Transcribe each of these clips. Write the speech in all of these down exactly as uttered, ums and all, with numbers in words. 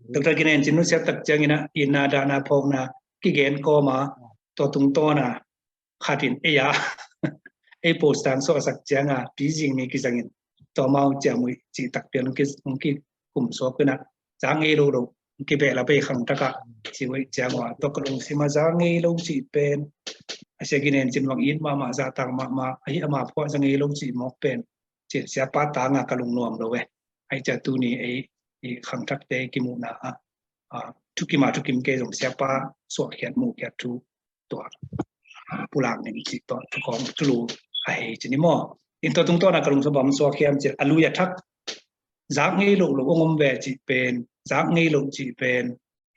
Doctor Kinen Cin nusiat tak ciangin ah itna dahna phawkna kigen kawm a, tua tungtawn a khat in ei a ei post tang suahsak ciang a pizing mi kizangin tua mau ciamui cih tak pian hong ki, hong kikum suak in ah za ngei lo lo kibeh la bei khangtak ah ci uh ei ciang ua, tua ka lungsim ah za ngei lo cih pen a sia Kinen Cin bang it mahmah, zahtak mahmah, ahi ama phuah za ngei lo cih mawk pen cin siapa tang a ka lungnuam lo e. Ai cia tuni ei i khangthakte kimuhna ah, ah, thukim a thukim kei zong siapa suahkhiat muhkhiat thu tua pulak ning cih tua thukawng thulu a hei cin i maw. In tua tungtawn a ka lungsim bang suak hiam cin a lui a thak zak ngei lo lo hong om ve cih pen, zak ngei lo cih pen,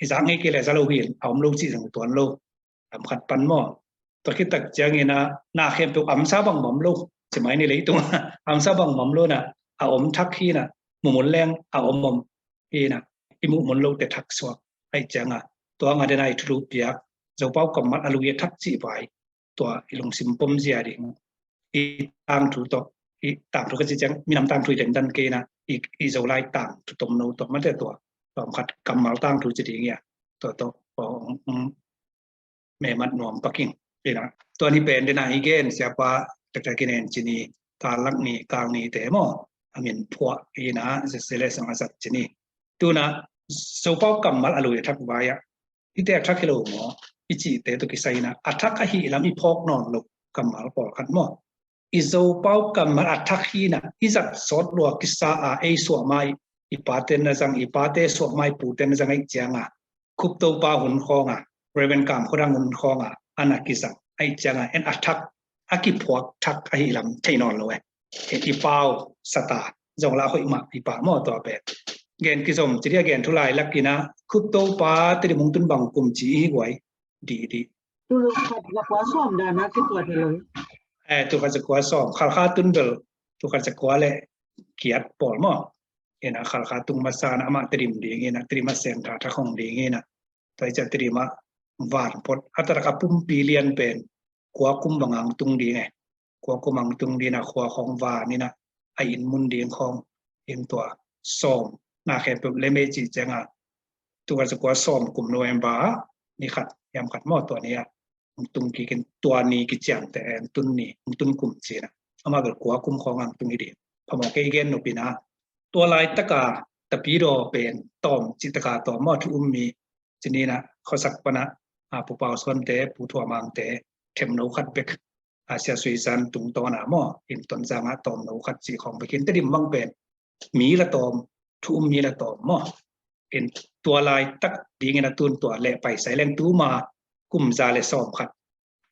i zak ngei kei le za lo hi in a om lo cih zong tuan lo. Lam khat pan maw. Tua khit tak ciangin ah na khempeuh amsa bang bam lo. Ci mai ni leitung amsa bang bam lo na a om thak hi na, mumun leng a om om hi na, i muhmun lo te thak suak. Ai ciang a tua nga den a i thulu piak Zopau kammal a lui a thak cih vai tua i lungsim pom zia ding. I tangthu tawh, i tangthu ka ci ciang minam tangthu i den dan kei na, i, i Zolai tangthu tomno tawh mate tua, tua khat kammal tangthu ci ding ia, tua tawh, tua, um, um, memat nuam paking. Ina, tua ni pen dena i gen siapa Doctor Kinen Cin i kalak ni kang ni te maw, a min phuah ina zesele sang a zat cin i. Tuna Zopau kammal a lui a thak vai a, hite a thak hi lo maw, i cihte tawh kisai ina a thak ahi lam i phawk nawn lo kammal pawlkhat maw. I Zopau kammal a thak hi na, i zat sawt lua kisa a ei suah mai, i pate na zang, i pate suah mai pute na zang ei ciang a, Khuptopa hun khawng a, Reverend Kam Khuadang hun khawng a, ana kizang ei ciang a, en a thak, a kiphuak thak ahi lam thei nawn lo e. I pau sata zong la hoih mah i pah maw tua pen. Gen kizom ci dia gen thu lai lak ina, Khuptopa Tedim hong tun bang kum ci i hi guai, di di. Tulkhat zakua sawm dana kituat hi lo. Eh, tulkhat zakua sawm, Khalkha tun bel tulkhat zakua le kiat pawl maw. Ina Khalkha tung masa na amah Tedim ding ina, Tedim a sentha thak hong ding ina. Tua i cia Tedim a van phot a tarak a pumpi lian pen kua kum bang ang tung ding e. Kua kum ang tung ding a khua khawng van ina, a inn mun ding khawng in tua sawm na khempeuh le mei cih ciang a, tulkhat zakua sawm kum November a ni khat hiam khat maw tua ni a hong tung kik in tua ni kiciamteh en tun ni hong tun kum ci na, amah bel kua kum khawng ang tung hi ding. Phamawh kei gen nop ina, tua laitak a Tapidaw pen tawm cih tak a tawm maw thu um mi ci ni na, khuasak pan a, a, Pu Pau Suante, Pu Thua Mangte, themno khat bek, a, Sia Sui San tungtawn a maw, in Tonzang a tawmno khat cih khawng bek in Tedim bang pen mi la tawm, thu um mi la tawm maw. In tua laitak ding ina tun tua leh pai sai leng tuma kum za le sawm khat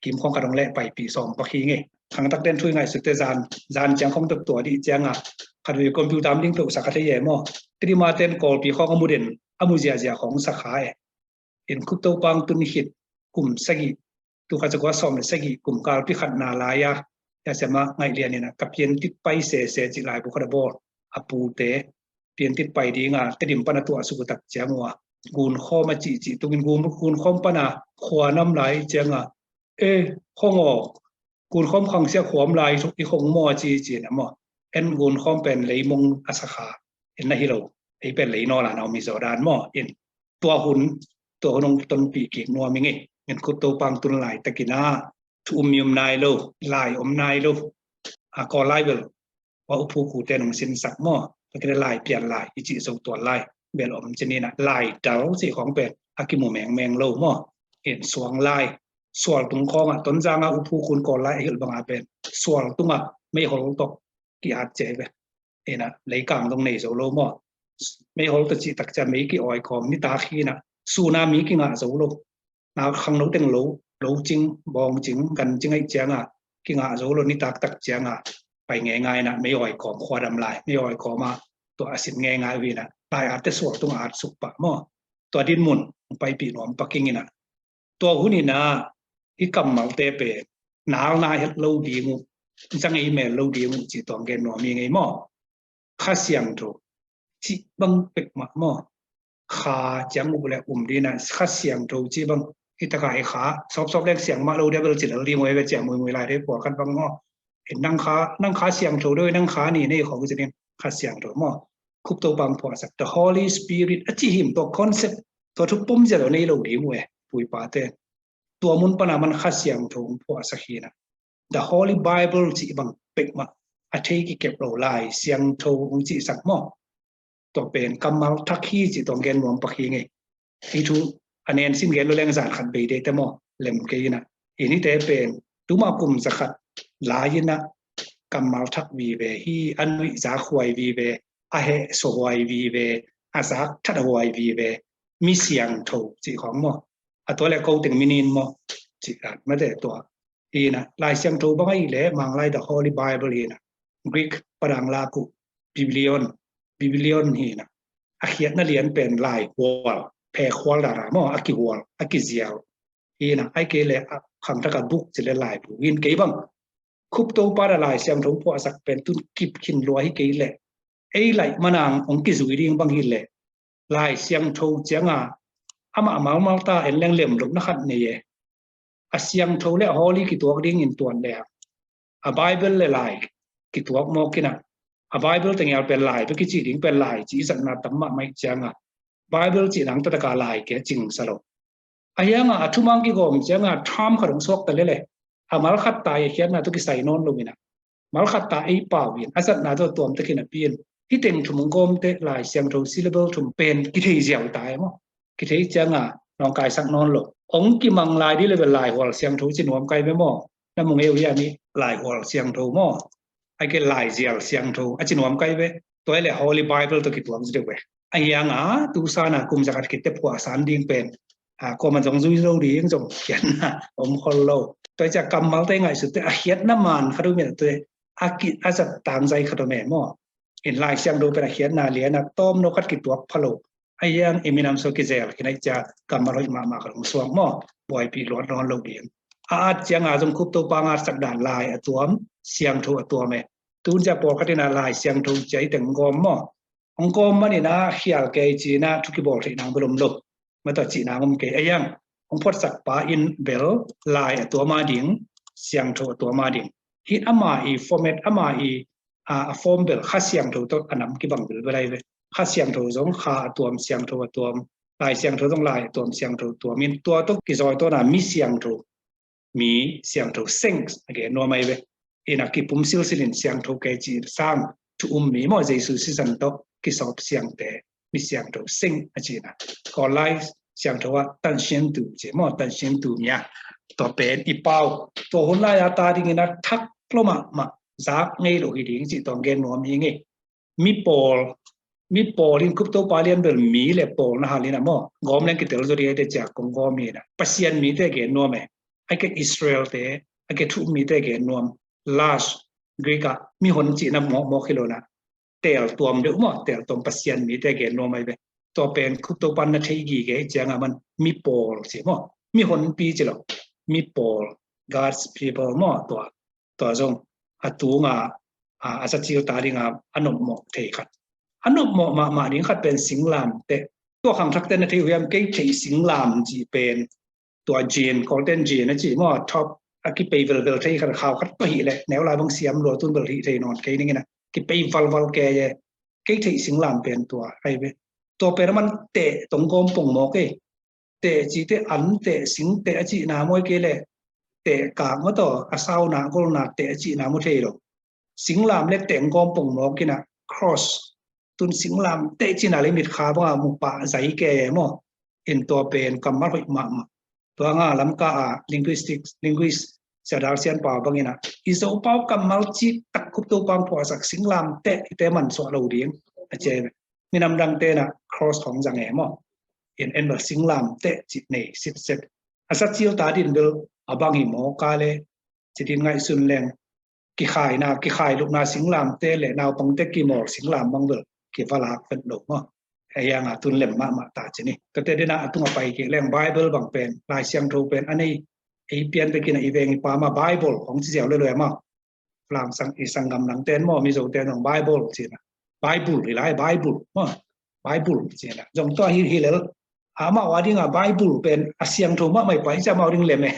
kim khawng khat hong leh paipih sawm pakhi ngei. Khangtak den thu i ngaihsut te zan, zan ciang khawng tuk tua dih ciang a, khat vei computer am ding peuh sa kha thei e maw. Tedim a ten Kawlpi khawng a mu den, a mu ziazia khawng sa kha e. In Khuptopa hong tun khit kum sagih, tulkhat zakua sawm le sagih kum kalpi khatna lai a, Sia Siam a Ngaih Lian ina ka piantit pai sese cih laibu khat a bawl a pute piantit pai ding a Tedim pan a tuah suk uh tak ciang ua, Gunkhawm a cihcih tungin Gun, Gunkhawm pan a khua nam lai ciang a, e, khong aw, Gunkhawm khangsia khuam lai i khong maw a ci ci na maw. En Gunkhawm pen leimong a sa kha, en na hi lo, ei pen leinawl a na om hi zaw dan maw. In tua hun, tua hun hong tonpih kik nuam i ngei. In Khuptopa hong tun laitak ina thu um mi om nai lo, lai om nai lo. A, Kawl lai bel ua U Phu Kute nong sinsak maw. Tua kile lai pian lai i cih zo tuan lai bel om ci ni na, lai dal cih khawng pen a kimu mengmeng lo maw. In suang lai, sual tung khawng a, Tonzang a U Phu Kun Kawl lai a hilh bang a pen sual tung a meihol tawh ki-at cia ve. Ina leikang dong nei zo lo maw. Meihol tawh cih tak cia mei ki-awi kawm, nitak hi na, sun a mi kingah zo lo. Na khangno teng lo, lo cing, bawng cing, gan cing aih ciang a kingah zo lo, nitak tak ciang a pai ngeingai na, mei awi kawm khua dam lai, mei awi kawm a tua a sin ngeingai uh hi na, lai at te sual tung at suk pah maw. Tua dinmun paipih nuam paking ina, tua hun ina i kammalte pen nalna het lo ding uh, zang ei mel lo ding uh cih tuang gen nuam hi ngei maw. Kha Siangtho cih bang pek mah maw. Kha ciang uh le um dina, Kha Siangtho cih bang, hi taka i kha sawpsawp leng siang mah lo dia bel ci lel ding uh ve, ciang muimui lai dei pawlkhat bang maw. Nang kha, nang kha siangtho doi, nang kha ni nei khawng ci ding, Kha Siangtho maw. Khupto pang phuahsak, the Holy Spirit a cih him tua concept, tua thu pom zia lo nei lo ding uh e, pui pa te. Tua mun pana man Kha Siangtho hong phuahsak hi na. The Holy Bible cih bang pek mah a thei kikep lo, Lai Siangtho hong cihsak maw. Tua pen kammal thak hi cih tua gen nuam pak hi ngei. Hi thu a nen sin gen lo leng zan khat bei dei te maw, lem kei ina. Ini te pen tuma kum za khat lai ina kammal thak vive hi, a nuih zak huai vive, a heh so huai vive, a zak that huai vive, mi siangtho cih khong maw. A tua le ko teng minin maw cih dan mate tua. Hi na, Lai Siangtho bang ahi le Manglai the Holy Bible hi na. Greek padang lak uh biblion, biblion hi na. A khiatna lian pen lai hual, phek hual dana maw, a kihual, a kizial. Hi na, ai kei le a khangthak a buk ci le laibu. Hin kei bang Khupto pa da Lai Siangtho phuahsak pen tun kip khin lua hi kei le. Ei lai manang hong kizui ding bang hi le. Lai Siangtho cianga amah malmal ta en leng lem lo na khat nei e. A siangtho le a holy kituak ding in tuan le a Bible le lai kituak mawk ina. A Bible teng ial pen lai pe kici ding pen lai ci i zatna tam mahmah cianga Bible ci nang tataka lai ke cing sa lo. A hianga a thumang kigawm cianga tham khat hong suak ta lele. A mal khat ta i khiatna tu kisai nawn lo ina. Mal khat ta ei pau in a zatna tu a tuam takin a pian. Hi teng thum hong gawm te Lai Siangtho syllable thum pen kithei ziau ta e maw. Kithei cianga nawngkaisak nawn lo. Hong kimang lai di le bel lai hual siangtho ci nuam kai ve maw. Na mung eu hiam i lai hual siangtho maw. Ai ke lai zial siangtho a ci nuam kai ve. Tua le Holy Bible to kituak zi deuh ve. A hianga tu sana kum za khat kit te phuah san ding pen a kuama zong zui zo ding zong khiatna om khol lo. Tua cia kammal te ngaihsut te a khiatna man khat um in te a ki a zat tang zai khat om e maw. In Lai Siangtho pen a khiatna lian a tawm no khat kituak pha lo. A hiang i minam so kizel khin ai cia kammal hoih mahmah khat hong suak maw. Buaipi luat nawn lo ding. A at cianga zong Khupto panga sak dan lai a tuam, siangtho a tuam e. Tun cia pawlkhat ina Lai Siangtho cia i teng gawm maw. Hong kawm man ina khial kei cina thu kibawl theih nang bel om lo. Mata cih nang om kei a hiang hong phuatsak pa in bel lai a tuam a ding, siangtho a tuam a ding. Hih ama i format ama i a form bel Kha Siangtho tawh a nam kibang bel bel ai ve. Kha Siangtho zong Kha a tuam, siangtho a tuam. Lai Siangtho zong lai a tuam, siangtho a tuam. In tua tawh kizawi tawna mi siangtho, mi siangtho, saints a gen nuam ai ve. Ina kipum silsilin siangtho kei ci sang thu um mi maw Jesu sisan tawh kisawp siangte mi siangtho, saint a cina. Kawl lai siangtho a tansiantu ci maw, tansiantu mia. Tua pen i pau tua hun lai a ta dingina thak lo mahmah zak ngei lo hi ding ci tawng gen nuam hi ngei. Mi pawl, mi pawl in Khupto pa lian bel mi le pawl na hal ina maw. Gawm leng kitel zo ding ai te cia kong gawm ina. Pasian mi te gen nuam e. Ai ke Israel te, ai ke thu mi te gen nuam. Lash, Greek a mi hon cina mawkmawk hi lo na. Tel tuam deuh maw, tel tuam Pasian mi te gen nuam ai ve. Tua pen Khupto pan na thei gige cianga man mi pawl ci maw. Mi honpi ci lo. Mi pawl, God's people maw tua. Tua zong a tunga a, a zacil ta dinga a nopmawh thei khat. A nopmawh mahmah ding khat pen singlamteh. Tua khangthakte na thei uh hiam, kei theih singlam cih pen tua gene, Golden Gene a cih maw, top a kipei velvel thei khat, khau khat pah hi leh neu lai bang siam lua tun bel hih thei nawn kei ning ina. Kipei valval kei e. Kei theih singlam pen tua ai ve. Tua pen a man teh tong gawm pong mawk e. Teh cite an teh, sing teh a cihna maw, ai kei le teh kak maw taw, a sauna golna teh a cihna maw thei lo. Singlam le teh gawm pong mawk ina cross. Tun singlam teh cihna le mitkha banga mukpa zai ke maw. In tua pen kammal hoih mahmah. Tua nga Lamka a linguistics, linguist Sia Dal Sian pau bangina i Zo pau kammal cik tak Khupto pang phuahsak singlam teh i te mansuah lo ding a ci ai ve. Minam dang tena cross hong zang e maw. In en bel singlam teh cih nei sitset. A sa cil ta din bel a bang hi maw ka le ci din ngaihsun leng kikhaina, kikhai lukna singlamte le naupangte kimawl singlam bang bel kivalak vet lo maw. Ei anga tun lem mahmah ta ci ni. Tate dina a tunga pai kik leng Bible bang pen, Lai Siangtho pen a nei ei pian bekin a i veng i pama Bible hong ci ziau le lo ema. Flangsang i sanggam nang ten maw, Mizo ten zong Bible cina. Bible hi lai, Bible maw. Bible cina. Zong tua hi hi lel. Amau a dinga Bible pen a siangtho mahmah i pai cia amau ding lem e.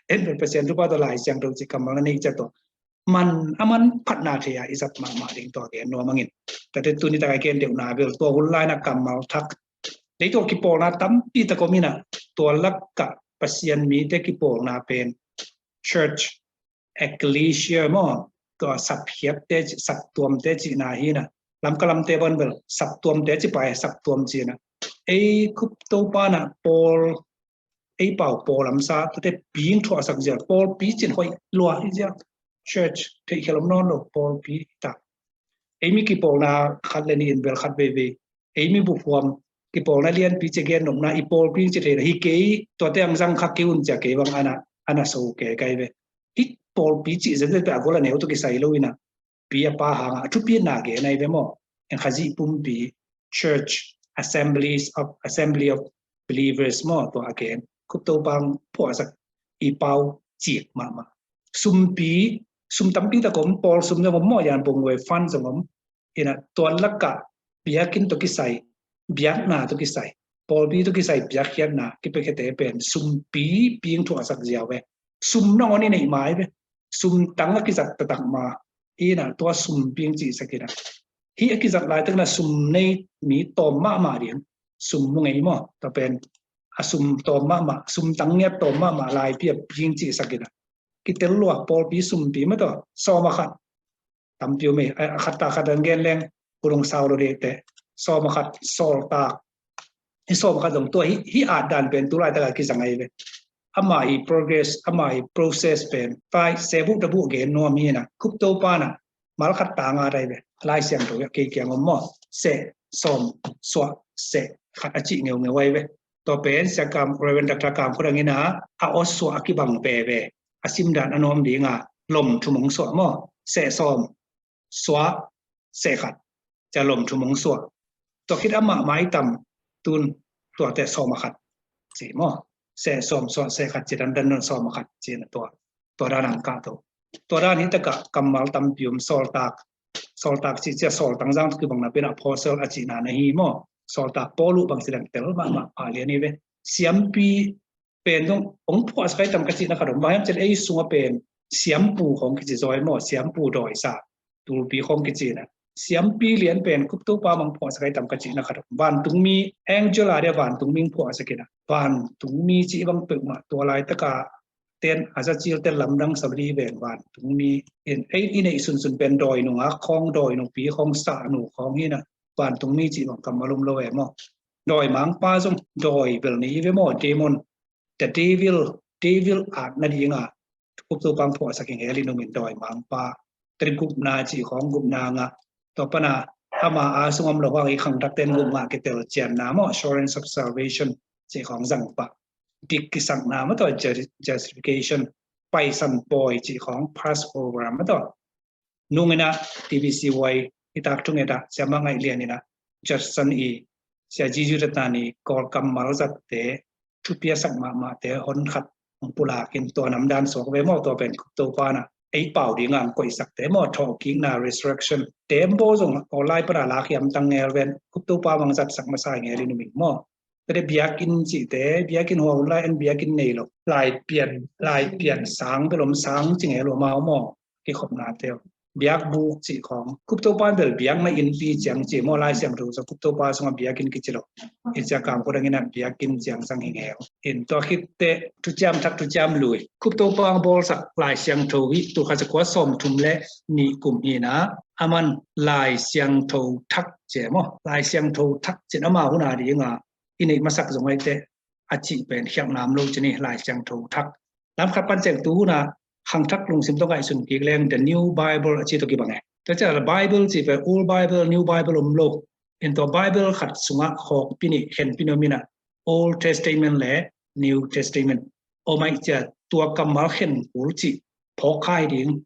En pen Pasian thupha tawh Lai Siangtho ci kammal na nei cia tawh man a man phatna thei a i zat mahmah ding tua gen nuam angin. Tate tuni tak a gen deuhna bel tua hun lai-in a kammal thak, dei tua kipawlna tampi tak om in a, tua lakah Pasian mite kipawlna pen church, ecclesia maw, tua sapkhiatte, saptuamte cihna hi in a, Lamka lamte bang bel saptuamte ci pai, saptuam ci in a. Ei Khup Topa in a pawl, ei pau pawl lamsa, tate ping thuahsak zia, pawlpi cih hoih lua hi zia. Church theihkhial om nawn lo, pawlpi hi ta. Ei mi kipawlna khat le nih in bel khat veivei, ei mi buhhuam kipawlna lianpi ci gen nopna, i pawlpi ci thei lo hi kei, tuate ang zang kha kei un ci a kei bang a na, a na so kei kai ve. Hih pawlpi cih zenzen peuh a gol a neu tawh kisai lo in a, pi a pa hang a thupitna gen ahi ve maw. Eng Khazih pumpi, church, assemblies of, assembly of believers maw, tua a gen. Khup Topa hong phuahsak i pau cik mahmah. Sumpi, sum tampi tak om, pawl sum zong om maw, yan bong we fan zong om. Hi in a, tua lakah biakinn tawh kisai, biakna tawh kisai, pawlpi tawh kisai biakkhiatna kipiakhiate pen sumpi ping thuahsak zia ve. Sum nangawn i neih mai ve. Sum tang a kizat taktak ma. Hi in a, tua sum ping cihsak in a. Hih a kizat laitak in a sum nei mi tawm mahmah ding. Sum mu ngei maw? Tua pen a sum tawm mahmah, sum tang ngiat tawm mahmah laipi a ping cihsak in a. Kitel lua, pawlpi sumpi maw tua, sawm a khat. Tampi om ei, a khat ta khat an gen leng, kulung sau lo dih te. Sawm a khat, sawltak. Hih sawm a khat zong tua, hih, hih at dan pen tu laitak a kizang ahi ve. Ama i progress, ama i process pen, pai, sebuh tabuh gen nuam hi in a, Khup Topa in a, mal khat ta nga dai ve. Lai Siangtho a kei kiang om maw. Seh, sawm, suah, seh, khat a cih ngeungeu ahi ve. Tua pen Sia Kam, Reverend Doctor Kam Khua Dang in a, a aw suah a kibang veve. A simdan a nuam ding a, lom thum hong suah maw. Seh sawm, suah, seh khat. Cia lom thum hong suah. Tua khit amah mai tam tun, tuate sawm a khat. Ci maw. Seh sawm, suah, seh khat, ci dandan nun sawm a khat, ci na tua. Tua dan ang kah to. Tua dan hi takah kammal tampi om, sawltak. Sawltak cih cia sawltang zang tawh kibang napi in apostle a cihna na hi maw. Sawltak Paul uh bang ci dan tel mahmah pah lian hi ve. Siampi pen zong hong phuahsak ahi tam ka cihna khat om. Bang hiam cih leh ei sungah pen siampu khawng kici zaw hi maw, siampu dawisa, tulpi khawng kici na. Siampi lian pen Khup Topa mah hong phuahsak ahi tam ka cihna khat om. Vantungmi, angel a dia vantungmi hong phuahsak in a. Vantungmi cih bang peuhmah tua laitaka ten a za cil ten lamdang sa beli ven vantungmi in. Ei i neih sunsun pen dawi nungak khawng, dawi nupi khawng, sahnu khawng hi na. Vantungmi cih bang kammal om lo e maw. Dawi mangpa zong dawi bel ni hi ve maw, demon. The devil, devil at nading a Khup Topa hong phuahsak hi ngel in um in, dawi mangpa. Tel gupna cih khawng, gupna ngah. Tua pan a ama a sung om lo hang i khangthak ten gup ngah kitel cianna maw, assurance of salvation cih khawng zang pah. Dik kisakna maw tua, justification. Paisan pawi cih khawng, Passover maw tua. Nung in a T B C Y i tak thung et a, Sia Mang Ngaih Lian in a, Judson i, Sia Jiu Jiu Tatan i, Kawl kammal zatte, thupiasak mahmahte hon khat hong pulak in, tua namdan suak ve maw. Tua pen Khup Topa in a ei pau ding a hong koihsakte maw, thawhkikna, resurrection. Tembaw zong online pan a lak hiam tang ngel ven, Khup Topa mah hong zatsak masa hi ngel in um ing maw. Tate biakinn cihte, biakinn hua hun lai en biakinn nei lo. Laipian, laipian sang bel om, sang ci ngel lo amau maw. Kikhopnate. Biakbuk cih khawng. Khup Topa in bel biakna innpi ciang ci maw, Lai Siangtho sung Khup Topa sungah biakinn kici lo. I Sia Kam Khua Dang in a biakinn ciang zang hi ngel. In tua khit teh Thuciam Thak Thuciam Lui. Khup Topa hong bawlsak Lai Siangtho hi, tul khat za kua sawm thum le nih kum hi na. Aman Lai Siangtho Thak ci maw. Lai Siangtho Thak ci in ama hun a ding a i neih masak zong ahi teh a cih pen khialhna om lo ci ni, Lai Siangtho Thak. Lam khat pan ciang tu hun a khangthak lungsim tawh ngaihsun kik leng The New Bible a ci tawh kibang e. Tua ciang Bible cih pen Old Bible, New Bible om lo. In tua Bible khat sungah khawkpi nih, khenpi nih om in a, Old Testament le New Testament. Om ahih ciang tua kammal khen kul cih phawk kha hi ding.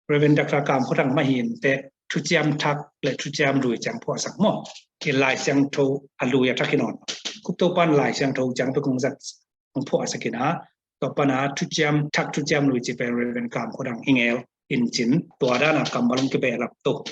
Reverend Doctor Kam Khua Dang mah hi in teh Thuciam Thak le Thuciam Lui ciang phuahsak maw. I Lai Siangtho a lui a thak hi nawn. Khup Topa in Lai Siangtho ciang pek hong zat hong phuahsak in a, tua pan a Thuciam Thak Thuciam Lui cih pen Reverend Kam Khua Dang hi ngel in cin, tua dan a kammal hong kibehlap to.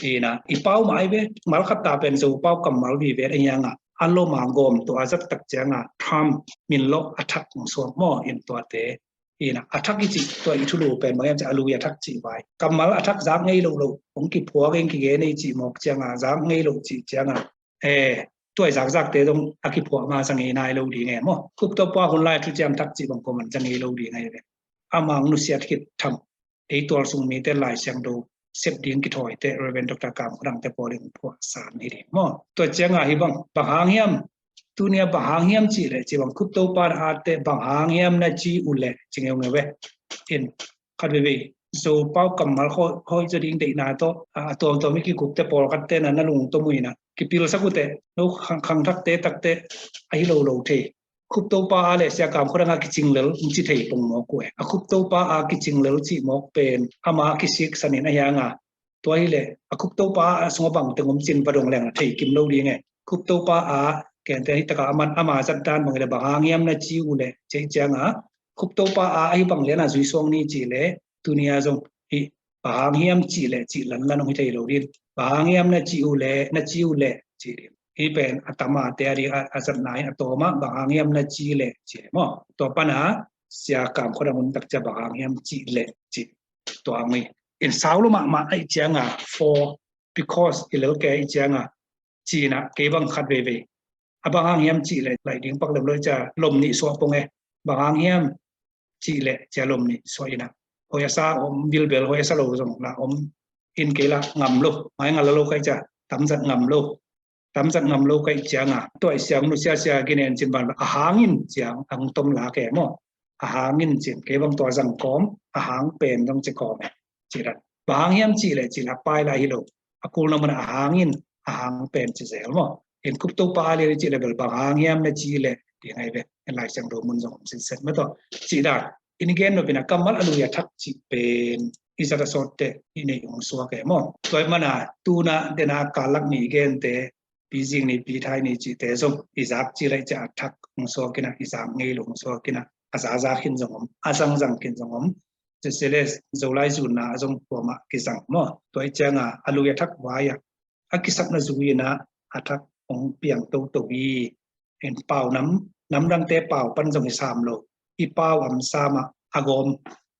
In a, i pau mah ahi ve, mal khat ta pen Zo pau kammal vive a hi hang a, a lom a gawm tua a zat tak ciang a Trump min lawh a thak hong suak maw. In tuate Ina, a thak i cih, tua i thulu pen bang hiam cih a lui a thak cih vai. Kammal a thak zak ngei lo lo, hong kiphuak in kigen ei cih mawk cianga, zak ngei lo cih cianga, eh, tua i zakzakte zong a kiphuak ma za ngei nai lo ding e maw. Khup Topa hun lai thuciam thak cih bang ko man za ngei lo ding e ve. Amah hong nusiat khit tham, ei tual sung mite Lai Siangtho sep ding kithawite Reverend Doctor Kam Khua Dang te pawl in phuahsan hi ding maw. Tua cianga hih bang, bang hang hiam, tunia bang hang hiam cih leh, ci bang Khup Topa na atte bang hang hiam na ci uh leh, ci ngeungeu ve. In, khat veivei Zopau kammal hoih, hoih zaw ding deihna tawh, a, a tuamtuam i kikupte pawlkhatte na, na lungtom uh ina kipilsak uh teh, no khang, khangthakte takte ahi lo lo thei. Khup Topa a le Sia Kam Khua Dang a kicing lel, ci thei pong mawk uh e. A Khup Topa a kicing lel cih mawk pen ama kisiksan in a hianga. Tua hi leh a Khup Topa a sungah bang teng om cin va dong leng a thei kim lo ding e. Khup Topa a, kente hi taka aman ama zat dan bang hi leh bang hang hiam na ci uh leh, cih cianga Khup Topa a ahi bang liana zui suang ni cih leh, tunia zong hih bang hang hiam cih leh cih lanlan hong hi thei lo ding. Bang hang hiam na ci uh leh, na ci uh leh, cih ding. Hih pen a tamate a ding a, a zatna in a tawma bang hang hiam na ci leh, cih maw. Tua pana Sia Kam Khua Dang hun tak cia bang hang hiam cih leh, cih. Tua hang hi. In sau lo mahmah ahi cianga, for, because i lel ke ahi cianga, cina kei bang khat veivei. A bang hang hiam cih leh, lai ding pak lem lo cia lom nih suah pong e. Bang hang hiam cih leh cia lom nih suah ina. Hoih a sa om bilbel, hoih a sa lo zong la om in kei la ngam lo. Mai ngal lo kai cia, tamzat ngam lo. Tamzat ngam lo kai cianga. Tua i siang nu sia sia ginen cin ban a hangin ciang ang tom la ke maw. A hangin cin kei bang tua zang kawm, a hang pen zong ci kawm e. Ci dan. Bang hang hiam cih leh cih la pai la hi lo. A kul na mun a hangin, a hang pen ci zel maw. In Khup Topa a lian i cih leh bel bang hang hiam na ci leh, ti ngai ve. In Lai Siangtho mun zong om sinset maw tua. Ci dan. In i gen nopina kammal a lui a thak cih pen i zat a sawtte i neih hong suak e maw. Tua i mana tuna dena kalak ni i gente, pi zing ni, pi thai ni cihte zong i zak ci lai cia a thak hong suak ina, i zak ngei lo hong suak ina, a zazak hin zong om, a zangzang hin zong om. Cesele Zolai zunna a zong tua mah kizang maw. Tua i cianga a lui a thak vai a, a kisapna zui ina a thak hong piang toto hi. In pau nam, nam dangte pau pan zong i sam lo. I pau am sama a gawm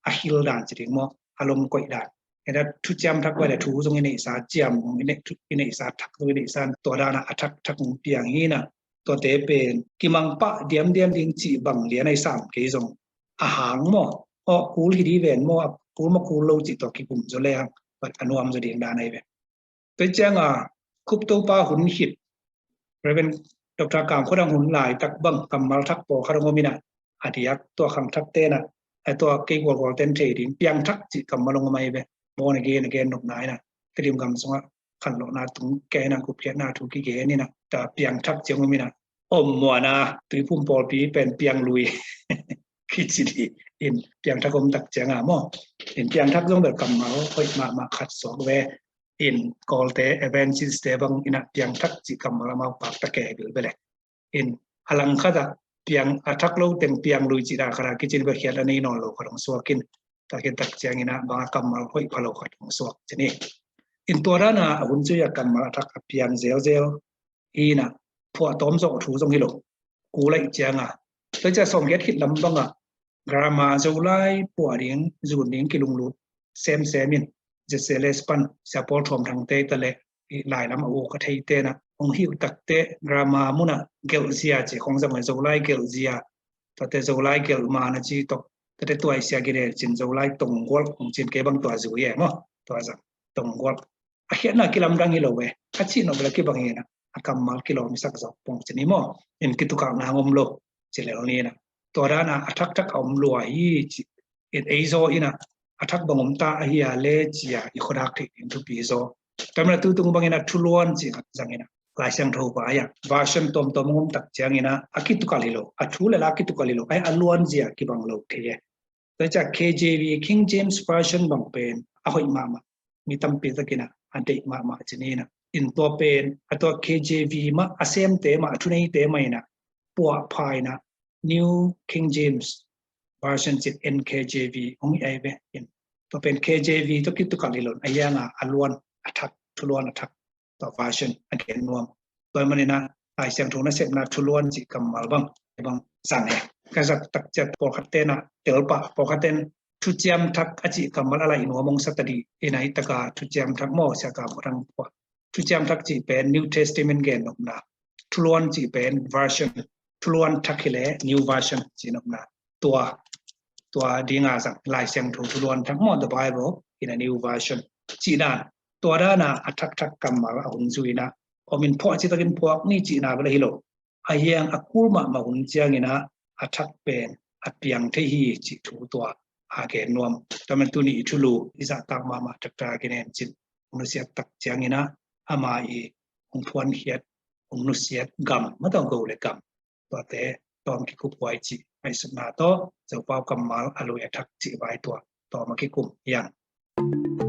a hil dan ci ding maw, a lom koih dan. Ina thuciam thak vai le thu zong i neihsa ciam, i neih, thu, i neihsa thak zong i neihsa tua dana a thak thak hong piang hi na. Tuate pen kimang pah diamdiam ding cih bang lian a i sam kei zong a hang maw. Aw kul hi di ven maw, a kul maw kul lo cih tua kigum zaw leng a nuam zaw ding dan ahi ve. Tua cianga Khup Topa hun khit Reverend Doctor Kam Khua Dang hun laitak bang kammal thak pawlkhat hong om ina, a diak tua khangthakte na, a tua kei gualgual ten thei ding piang thak cih kammal hong om ahi ve. Born again, again nopna ina, Tedim gam sungah khanlawhna tung kei ina, gupkhiatna thu kigen ina, ta piang thak cih hong om ina, om muana, Tuiphum pawlpi pen piang lui kici di. In piang thak om tak cianga maw. In piang thak zong bel kammal hoih mahmah khat suak ve. In Kawlte, evangelist te bang ina piang thak cih kammal amau pak ta ke bilbel e. In a langkhat a piang a thak lo teng piang lui cih dan khat a kicin bel khiat a nei nawn lo khat hong suak in. Takin tak ciang ina bang a kammal hoih pha lo khat hong suak ci ni. In tua dana a hun zui a kammal a thak a piang zelzel hi na, phuah tawm zawh thu zong hi lo. Kul ahi cianga. Tua cia sawm giat khit lam banga grammar Zolai puah ding, zun ding kilunglut semsem in, Zeseles pan Sia Paul Thuam Thangte ta le, i lai lam a uk a theite na, hong hiu takte grammar muna gelh zia ci khong zang le Zolai gelh zia. Tuate Zolai gelh ma na ci tok. Tuate tua i sia gine cin Zolai tonggual hong cin kei bang tua zui e maw. Tua zang tonggual. A khiatna kilamdang hi lo e. A cih nop bel a kibang hi na. A kammal kilawm i sak zawk pong ci ni maw. In kitukalna ngom lo. Ci lel ni na. Tua dana a thakthak a om lua hi ci. In ei zaw ina a thak bang om ta ahi a le cia i khuadak theih ding thupi zaw. Tua mana tutung bangina thuluan ci khat zang ina. Lai Siangtho pa ahi a. Version tuamtuam ngom tak ciangina a kitukal hi lo. A thu le la a kitukal hi lo. Ahi a luan zia kibang lo thei e. Tua cia K J V, King James Version bang pen a hoih mahmah. Mi tampi takin a deih mahmah ci ni na. In tua pen a tua K J V mah a semte mah a thuneite mah ina puah pha ina New King James Version cin N K J V hong hi ai ve in. Tua pen K J V tua kitukal hi lo in a hianga a luan a thak, thuluan a thak. Tua version a gen nuam. Tua manina Lai Siangtho nasepna thuluan cih kammal bang, bang zang e. ka zat tak ciat pawlkhat tenah telpah pawlkhat ten thuciam thak a cih kammal a laih nuam hong sa ta dih. Ina hi taka thuciam thak maw, Sia Kam Khuadang pua. Thuciam thak cih pen New Testament gen nopna, thuluan cih pen version, thuluan thak hi le New Version cih nopna. Tua tua dinga zang Lai Siangtho thuluan thak maw, the Bible in a new version cih dan. Tua dana a thakthak kammal a hun zuina om in phuah citakin phuak ni cihna bel a hi lo. A hiang a kul mahmah hun ciangina a thak pen a piang thei hi cih thu tua a gen nuam. Tua man tuni i thulu i zahtak mahmah taktak i nen cin hong nusiat tak ciangina ama i hong phuankhiat hong nusiat gam matawh go le gam tuate tawm kikup huai cih ngaihsutna tawh Zopau kammal a lui a thak cih vai tua tawm a kikum hiang.